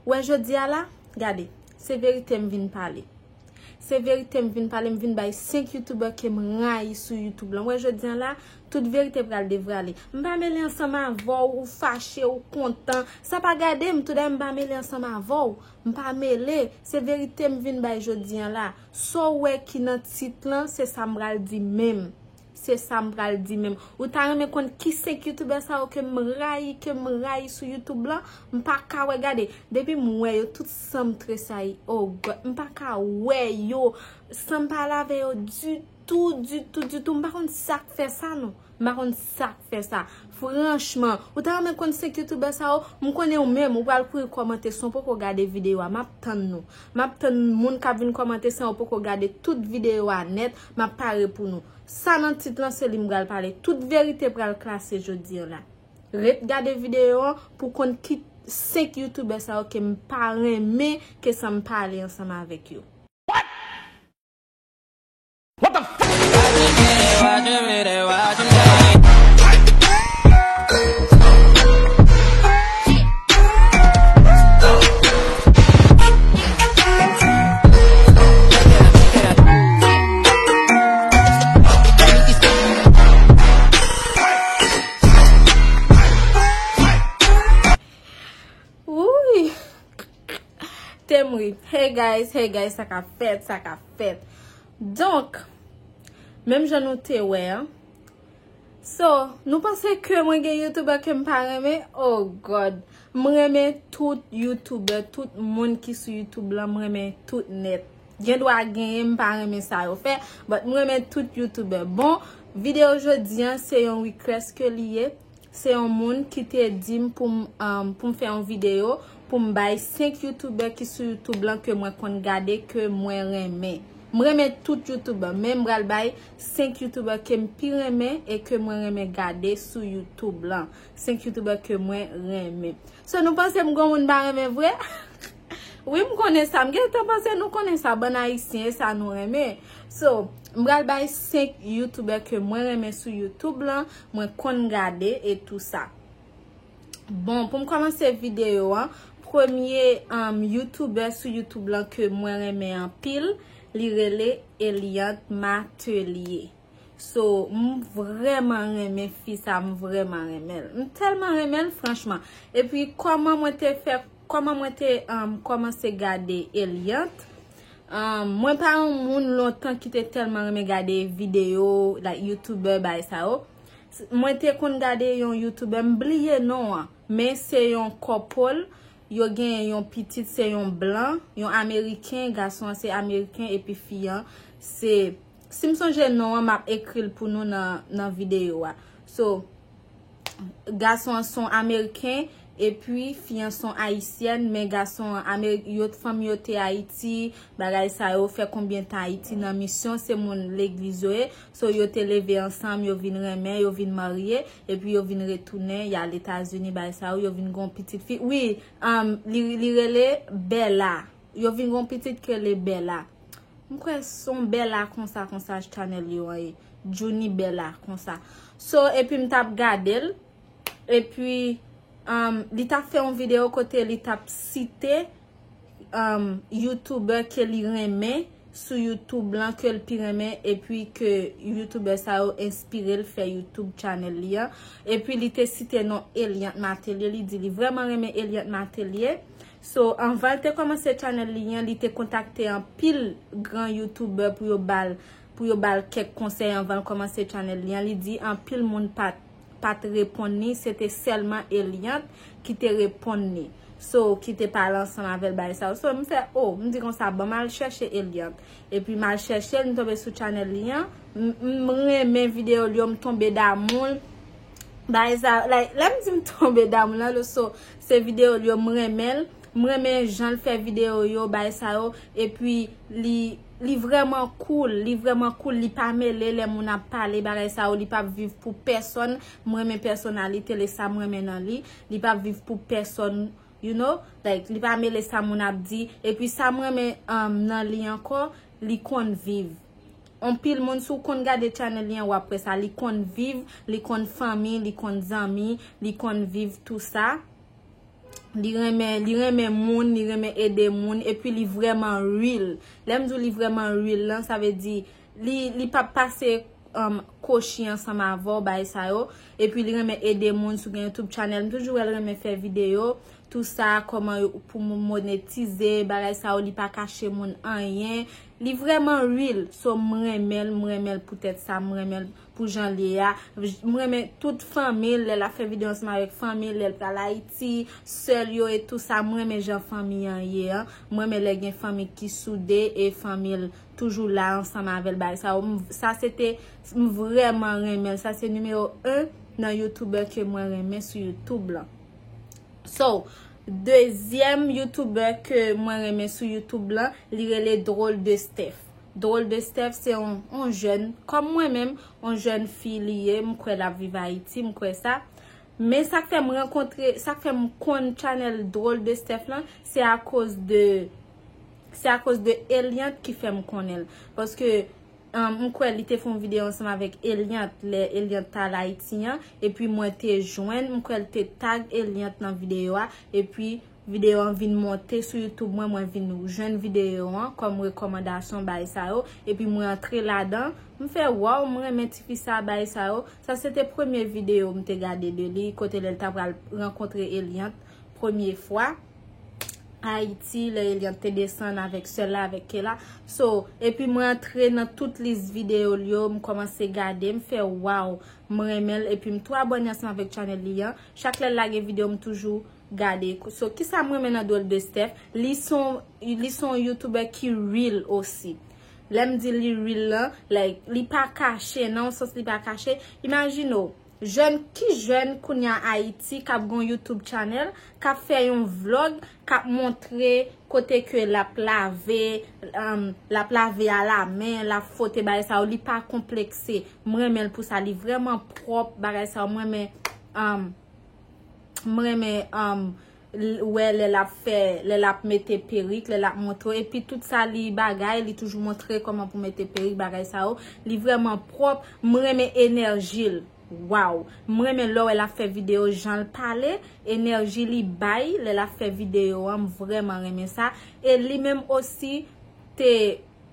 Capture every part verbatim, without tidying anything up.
Ou wè jodi a la, gade, se verite m vin pale. Se verite m vin pale, m vin bay senk youtubè ke m rayi sou YouTube lan. Ou wè jodi a la, tout verite pral devwale. M pa mele ansanm avè w, ou fache, ou kontan. Sa pa gade m, toudayè m pa mele ansanm avè w. M pa mele, se verite m vin bay jodi a la. Sa w wè ki nan tit lan, se sa m pral di menm. Se sa m pral di menm. Ou ta renmen konn ki senk youtubè sa yo ke m rayi, ke m rayi sou YouTube lan? M pa ka wè, gade. Depi m wè yo, tout san m tresayi. Oh God, m pa ka wè yo. San m pa lave yo ditou, ditou, ditou. M pa konn sa k fè sa, non. M pa konn sa k fè sa. Franchman, ou ta renmen konn senk youtubè sa yo? M konnen ou menm, ou pral kouri kòmante san w poko gade videyo a. M ap tann nou. M ap tann moun k ap vin kòmante san yo poko gade tout videyo a nèt. M ap pare pou nou. Sa nan tit lan, se li m pral pale. Tout verite pral klase jodi a la. Ret gade videyo an pou konn ki senk youtubè sa yo ke m pa renmen ke san m pale ansanm avèk yo. What? What the fuck? Wouy! Te m ri. Hey guys, hey guys, sa k ap fèt, sa k ap fèt. Donk, menm jan nou te wè an. So, nou panse ke mwen gen youtubè ke m pa renmen? Oh God. M renmen tout youtubè, tout moun ki sou YouTube lan, m renmen tout nèt. Gen dwa genyen m pa renmen sa yo fè, but m renmen tout youtubè. Bon, videyo jodi an, se yon request ke li ye. Se yon moun ki te di m pou m, um, pou m fè yon videyo, pou m bay senk youtubè ki sou YouTube lan ke mwen konn gade, ke mwen renmen. M renmen tout youtubè, men m pral bay senk youtubè ke m pi renmen e ke mwen renmen gade sou YouTube lan. Senk youtubè ke mwen renmen. So, nou panse m gon moun m pa renmen vre? Wi, m konnen sa. M gentan panse nou konnen sa, bann Ayisyen, e sa nou renmen. So, m pral bay senk youtubè ke mwen renmen sou YouTube lan, mwen konn gade e tou sa. Bon, pou m kòmanse videyo an, premye, um, youtubè sou YouTube lan ke mwen renmen anpil, li rele Eliante Matelier. So, m vrèman renmen fi sa, m vrèman renmen l. M tèlman renmen l, franchman. Epi, kòman mwen te fè, kòman mwen te, um, kòmanse gade Eliante? Um, mwen pa yon moun lontan ki te tèlman renmen gade videyo, like, youtubè, bagay sa yo. S-, mwen te konn gade yon youtubè, m bliye non an, men se yon couple, yo gen yon pitit, se yon blan, yon ameriken, gason an se ameriken, epi fi an se, si m sonje non an, m ap ekri l pou nou nan, nan videyo a. So, gason an se yon ameriken, epi fi an se yon ayisyèn, men gason an, Ameri-, yo, fanmi yo te Ayiti, bagay sa yo, fè konbyen tan Ayiti nan misyon, se moun legliz yo ye. So, yo te leve ansanm, yo vin renmen, yo vin marye, epi yo vin retounen, y al Etazini, bagay sa yo, yo vin gon pitit fi. Wi, um, li, li rele Bella. Yo vin gon pitit ke le Bella. M kwè se yon Bella konsa, konsa, channel yo an ye. Junie Bella, konsa. So, epi m t ap gade l, epi, um, li t ap fè yon videyo kote li t ap site, um, youtubè ke li renmen sou YouTube lan, ke l pi renmen, epi ke youtubè sa yo enspire l fè YouTube channel li an. Epi li te site non Eliante Matelier, li di li vrèman renmen Eliante Matelier. So, anvan l te kòmanse channel li an, li te kontakte anpil gran youtubè pou yo ba l, pou yo ba l kèk konsèy anvan l kòmanse channel li an. Li di anpil moun pa t, pa t reponn li, se te sèlman Eliante ki te reponn li. So, ki te pale ansanm avè l, bagay sa yo. So, m fè, oh, m di konsa, bon, m al chèche Eliante. Epi m al chèche l, m tonbe sou channel li an. M, m renmen videyo l yo, m tonbe damou l. Bagay sa, like, lè m di m tonbe damou l, so, se videyo l yo, m renmen l. M renmen jan l fè videyo yo, bagay sa yo. Epi, li, li vrèman cool, li vrèman cool, li pa mele lè moun ap pale, bagay sa yo, li p ap viv pou pèsonn. M renmen pèsonalite l, e sa m renmen nan li. Li p ap viv pou pèsonn, you know, like, li pa mele sa moun ap di. Epi sa m renmen, um, nan li ankò, li konn viv. Anpil moun, si w konn gade channel li an, w ap wè sa. Li konn viv, li konn fanmi, li konn zanmi, li konn viv tou sa. Li renmen, li renmen moun, li renmen ede moun, epi li vrèman real. Lè m di w li vrèman real lan, sa vle di li, li p ap pase um, kochi ansanm avè w, bagay sa yo. Epi li renmen ede moun sou gen YouTube channel. M toujou wè l renmen fè videyo, tou sa, kòman yo, pou moun monetize, bagay sa yo, li pa kache moun anyen. Li vrèman real. So, m renmen l, m renmen l poutèt sa, m renmen l pou jan l ye a. M renmen tout fanmi l, lè l ap fè videyo ansanm avèk fanmi l, lè l pral Ayiti, sè l yo e tou sa. M renmen jan fanmi an ye an. M renmen lè gen fanmi ki soude e fanmi l toujou la ansanm avè l, bagay sa yo. M, sa se te, m vrèman renmen l. Sa se nimewo en nan youtubè ke mwen renmen sou YouTube lan. So, dezyèm youtubè ke mwen renmen sou YouTube lan, li rele Drôle de Steph. Drôle de Steph se yon, yon jèn, kòm mwen menm, yon jèn fi li ye, m kwè l ap viv Ayiti, m kwè sa. Men sa k fè m rankontre, sa k fè m konn channel Drôle de Steph lan, se akoz de, se akoz de Eliante ki fè m konnen l. Paske um, m kwè li te fè yon videyo ansanm avèk Eliante, lè Eliante t al Ayiti an, epi mwen te jwenn, m kwè l te tag Eliante nan videyo a, epi videyo an vin monte sou YouTube mwen, mwen vin jwenn videyo an kòm rekòmandasyon, bagay sa yo, epi mwen antre ladan, m fè waw, m renmen tifi sa, bagay sa yo. Sa se te premye videyo m te gade de li, kote lè l ta pral rankontre Eliante premye fwa Ayiti, lè Eliante te desann avèk sè l la, avèk Kela. So, epi mwen antre nan tout lis videyo l yo, m kòmanse gade, m fè waw, m renmen l, epi m tou abòne ansanm avèk channel li an. Chak lè l lage videyo, m toujou gade. So, kisa m renmen nan Drôle de Steph? Li se yon, li se yon youtubè ki real osi. Lè m di li real lan, like, li pa kache, nan yon sans li pa kache. Imajine w, jèn ki jèn kounye a Ayiti k ap gen yon YouTube channel, k ap fè yon vlog, k ap montre kote ke l ap lave, um, l ap lave a la men, l ap fwote bagay sa yo, li pa konplekse. M renmen l pou sa, li vrèman pwòp, bagay sa yo, m renmen, um, m renmen, um, l-, wè lè l ap fè, lè l ap mete perik, lè l ap montre, epi tout sa li bagay, li toujou montre kòman pou mete perik, bagay sa yo. Li vrèman pwòp, m renmen enèji l. Waw! M renmen lè w wè l ap fè videyo, jan l pale, enèji li bay, lè l ap fè videyo an, m vrèman renmen sa. E li menm osi, te,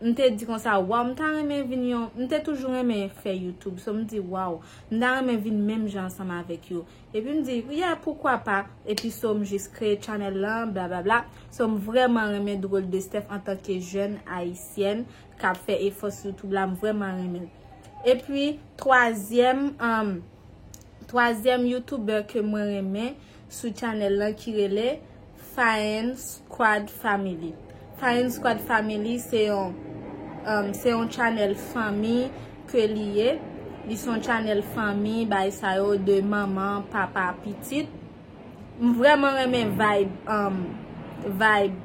m te di konsa, waw, m ta renmen vin yon, m te toujou renmen fè YouTube. So, m di, waw, m ta renmen vin menm jan ansanm avèk yo. Epi m di, yeah, poukwa pa? Epi so, m jis kreye channel lan, blablabla. So, m vrèman renmen Drôle de Steph antanke jèn ayisyèn k ap fè efò sou YouTube la, m vrèman renmen l. Epi, twazyèm, um, twazyèm youtubè ke mwen renmen sou channel lan ki rele Fine Squad Family. Fine Squad Family se yon, um, se yon channel fanmi ke li ye. Li se yon channel fanmi, bay sa yo de manman, papa, pitit. M vrèman renmen vibe, um, vibe,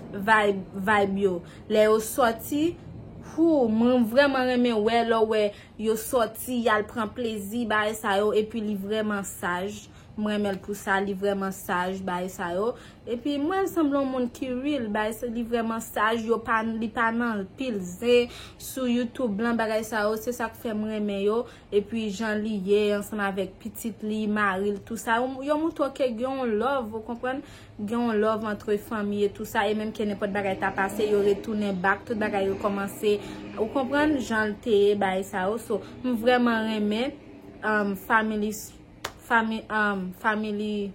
vibe, vibe yo. Lè yo sòti, hou, mwen vrèman renmen wè, lè w wè yo sòti, y al pran plezi, bagay sa yo, epi li vrèman saj. M renmen l pou sa, li vrèman saj, bagay sa yo. Epi m wè l sanble yon moun ki real, bagay sa, li vrèman saj, yo pa, li pa nan pil zen sou YouTube lan, bagay sa yo, se sa k fè m renmen yo. Epi jan li ye ansanm avèk pitit li, mari l, tou sa, yo, yo montre w ke gen yon love, ou konprann? Gen yon love antre fanmi e tou sa, e menm ke nenpòt bagay ta pase, yo retounen back, tout bagay rekòmanse, ou konprann? Jan l te ye, bagay sa yo. So, m vrèman renmen, um, Family, Fami-, um, Family,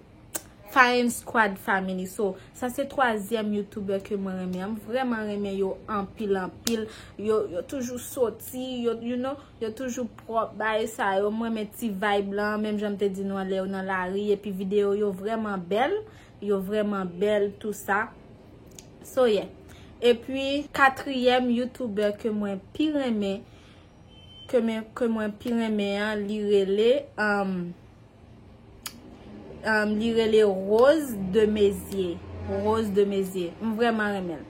Fine Squad Family. So, sa se twazyèm youtubè ke mwen renmen an. M vrèman renmen yo anpil, anpil. Yo, yo toujou soti, yo, you know, yo toujou pwòp, bagay sa yo. M renmen ti vibe lan, menm jan m te di nou an lè yo nan lari. Epi videyo yo vrèman bèl. Yo vrèman bèl, tou sa. So, yeah. Epi, katriyèm youtubè ke mwen pi renmen, ke men, ke mwen pi renmen an, li rele, um, um, li rele Rose de Mézier. Rose de Mézier. M vrèman renmen l.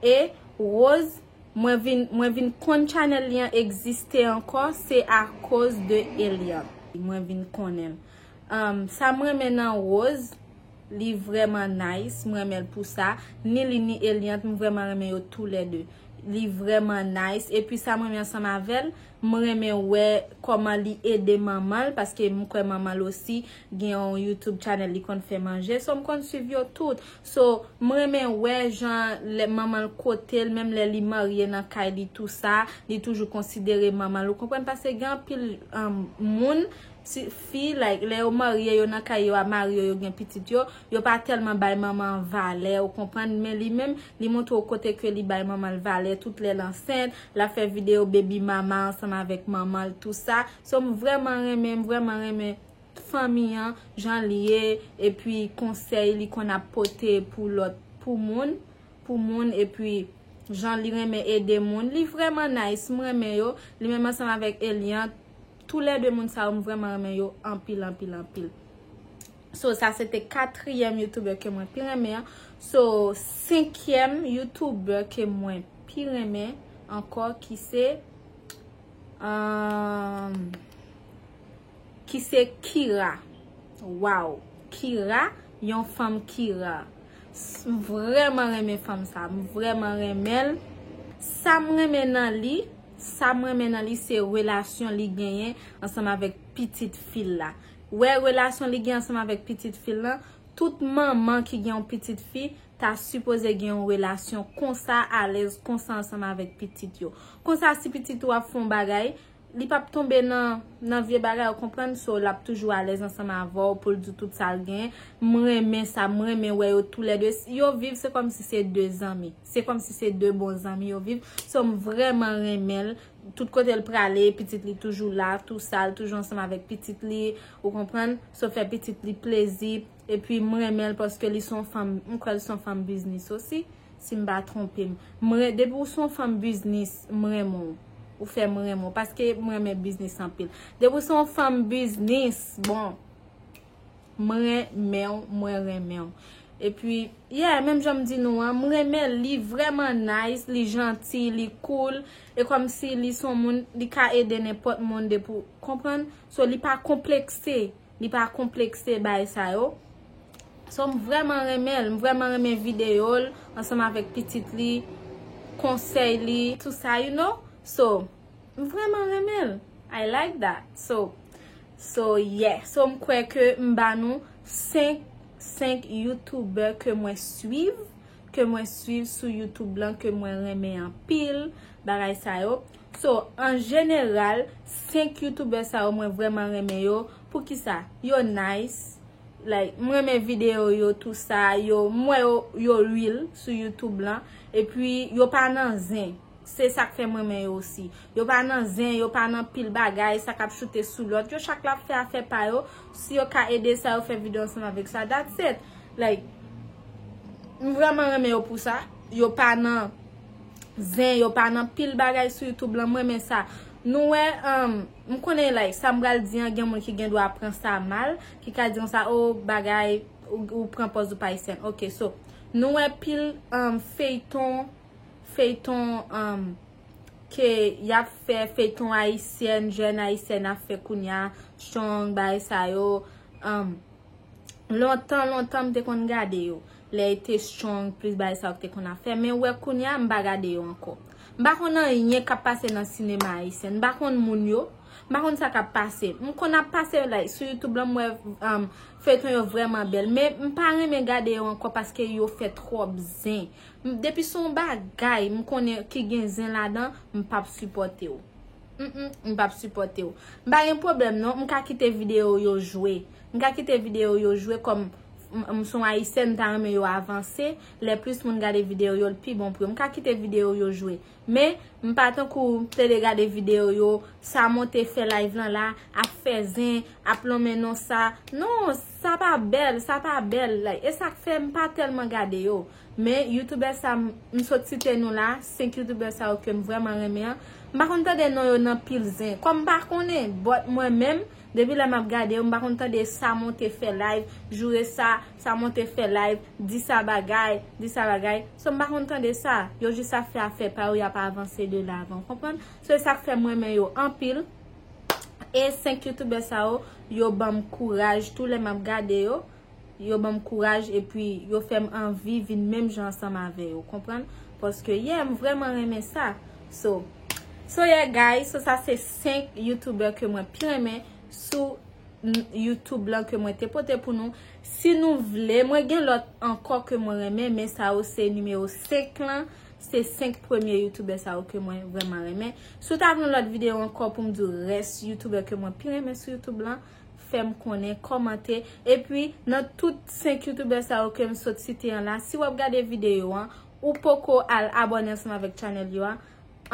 E Rose, mwen vin, mwen vin konn channel li an egziste ankò, se akoz de Eliante. Mwen vin konnen l. Um, sa m renmen nan Rose, li vrèman nice, m renmen l pou sa. Ni li ni Eliante, m vrèman renmen yo toulède. Li vrèman nice. Epi sa m renmen ansanm avè l, m renmen wè kòman li ede manman l, paske m kwè manman l osi gen yon YouTube channel li konn fè manje. So, m konn swiv yo tout. So, m renmen wè jan lè manman l kote l, menm lè li marye nan kay li, tou sa, li toujou konsidere manman l. Ou konprann? Paske gen anpil um, moun, si, fi, like, lè yo marye, yo nan kay yo a mari yo, yo gen pitit yo, yo pa tèlman bay manman an valè, ou konprann? Men li menm, li montre w kote ke li bay manman l valè, tout lè l ansent, l ap fè videyo baby mama ansanm avèk manman l, tou sa. So, m vrèman renmen, m vrèman renmen fanmi an, jan l ye, epi konsèy li konn ap pote pou lòt, pou moun, pou moun, epi jan li renmen ede moun. Li vrèman nice, m renmen yo. Li menm ansanm avèk Elian, toulède moun sa yo, m vrèman renmen yo anpil, anpil, anpil. So, sa se te katriyèm YouTuber ke mwen pi renmen an. So, senkyèm YouTuber ke mwen pi renmen ankò, ki se, um, ki se Kira. Wow! Kira, yon fanm Kira. S-, m vrèman renmen fanm sa. M vrèman renmen l. Sa m renmen nan li, sa m renmen nan li, se relasyon li genyen ansanm avèk pitit fi l la. Wè relasyon li gen ansanm avèk pitit fi l lan, tout manman ki gen yon pitit fi ta sipoze gen yon relasyon konsa alèz, konsa ansanm avèk pitit yo. Konsa, si pitit ou ap fè yon bagay, li p ap tonbe nan, nan vye bagay, ou konprann? So, l ap toujou alèz ansanm avè w pou l di w tout sa l gen. M renmen sa, m renmen wè yo toulède. Yo viv, se kòmsi se de zanmi. Se kòmsi se de bon zanmi yo viv. So, m vrèman renmen l. Tout kote l prale, pitit li toujou la, tou sa, l toujou ansanm avèk pitit li, ou konprann? So, fè pitit li plezi. Epi, m renmen l paske li se yon fanm, m kwè l se yon fanm biznis osi, si m pa twonpe m. M re-, depi w se yon fanm biznis, m renmen w. Ou fè m renmen w, paske m renmen biznis anpil. Depi w se yon fanm biznis, bon, m renmen w, mwen renmen w. Epi, yeah, menm jan m di nou an, m renmen l, li vrèman nice, li janti, li cool. E kòmsi li se yon moun, li ka ede nenpòt moun depi w konprann. So, li pa konplekse, li pa konplekse bay sa yo. So, m vrèman renmen l, m vrèman renmen videyo l, ansanm avèk pitit li, konsèy li, tou sa, you know. So, m vrèman renmen l. I like that. So, so, yeah. So, m kwè ke m ba nou senk, senk YouTuber ke mwen swiv, ke mwen swiv sou YouTube lan, ke mwen renmen anpil, bagay sa yo. So, an jeneral, senk YouTuber sa yo, mwen vrèman renmen yo. Poukisa? Yo nice. Like, m renmen videyo yo, tou sa. Yo, m wè yo, yo real sou YouTube lan. Epi, yo pa nan zen. Se sa k fè m renmen yo osi. Yo pa nan zen, yo pa nan pil bagay, sa k ap choute sou lòt. Yo chak la ap fè afè pa yo. Si yo ka ede sa, yo fè videyo ansanm avèk sa. That's it. Like, m vrèman renmen yo pou sa. Yo pa nan zen, yo pa nan pil bagay sou YouTube lan. M renmen sa. Nou wè, um, m konnen, like, sa m pral di an, gen moun ki gen dwa pran sa mal, ki ka di konsa, "Oh, bagay, ou, ou pran pòz ou pa ayisyèn." Ok, so, nou wè pil, um, feyton, feyton, um, ke y ap fè, feyton ayisyèn, jèn ayisyèn ap fè kounya, Strong, bagay sa yo, um, lontan, lontan, m te konn gade yo. Lè e te Strong, plis bagay sa yo ki te konn ap fè. Men wè kounya, m pa gade yo ankò. M pa konn anyen k ap pase nan sinema ayisyen. M pa konn moun yo. M pa konn sa k ap pase. M konn ap pase, like, sou YouTube lan, m wè, um, feyton yo vrèman bèl. Men m pa renmen gade yo ankò paske yo fè twòp zen. M, depi se yon bagay, m konnen ki gen zen ladan, m p ap sipòte w. Mm, mm, m p ap sipòte w. M pa gen pwoblèm non, m ka kite videyo yo jwe. M ka kite videyo yo jwe kòm m, m se yon ayisyèn, m ta renmen yo avanse. Lè plis moun gade videyo yo, l pi bon pou yo. M ka kite videyo yo jwe. Men, m pa tankou m tande gade videyo yo, sa monte fè live lan la, ap fè zen, ap lonmen non sa. Non, sa pa bèl, sa pa bèl. Like, e sa k fè m pa tèlman gade yo. Men, youtubè sa m, m sot site nou la, senk youtubè sa yo ke m vrèman renmen an, m pa konn tande non yo nan pil zen. Kòm m pa konnen, but mwen menm, depi lè m ap gade yo, m pa konn tande sa monte fè live, joure sa, sa monte fè live, di sa bagay, di sa bagay. So, m pa konn tande sa. Yo jis ap fè afè pa yo, y ap avanse de lavan, w konprann? So, e sa k fè m renmen yo anpil. E senk youtubè sa yo, yo ban m kouraj tou lè m ap gade yo. yo ban m kouraj, epi yo fè m anvi vin menm jan ansanm avè yo, konprann? Paske, yeah, m vrèman renmen sa. So, so yeah, guys, so sa se senk YouTuber ke mwen pi renmen sou n-, YouTube lan ke mwen te pote pou nou. Si nou vle, mwen gen lòt ankò ke mwen renmen, men sa yo se nimewo senk lan. Se senk premye YouTuber sa yo ke mwen vrèman renmen. Si w ta vle yon lòt videyo ankò pou m di w rès YouTuber ke mwen pi renmen sou YouTube lan, fè m konnen, kòmante. Epi, nan tout senk YouTuber sa yo ke m sot site an la, si w ap gade videyo an, ou poko al abòne ansanm avèk channel yo a,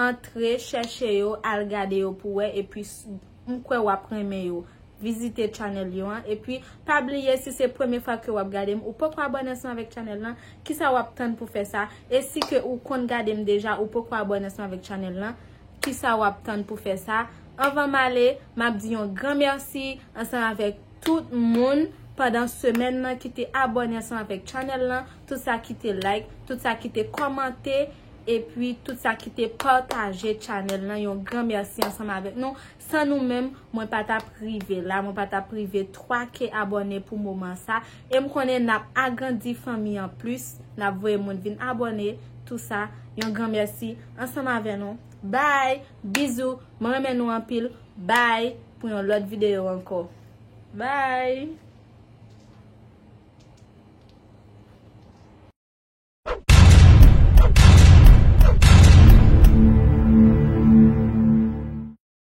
antre, chèche yo, al gade yo pou wè, epi s-, m kwè w ap renmen yo. Vizite channel yo an, epi pa bliye, si se premye fwa ke w ap gade m, ou poko abòne ansanm avèk channel lan, kisa w ap tann pou fè sa? E si ke ou konn gade m deja, ou poko abòne ansanm avèk channel lan, kisa w ap tann pou fè sa? Anvan m ale, m ap di yon gran mèsi ansanm avèk tout moun pandan semèn nan ki te abòne ansanm avèk channel lan, tout sa ki te like, tout sa ki te kòmante, epi tout sa ki te pataje channel lan. Yon gran mèsi ansanm avèk nou. San nou menm, mwen pa t ap rive la, mwen pa t ap rive twa K abòne pou moman sa. E m konnen n ap agrandi fanmi an plis, n ap voye moun vin abòne, tou sa. Yon gran mèsi ansanm avè nou. Bye, bizou, mwen renmen nou anpil. Bye, pou yon lòt videyo ankò. Bye.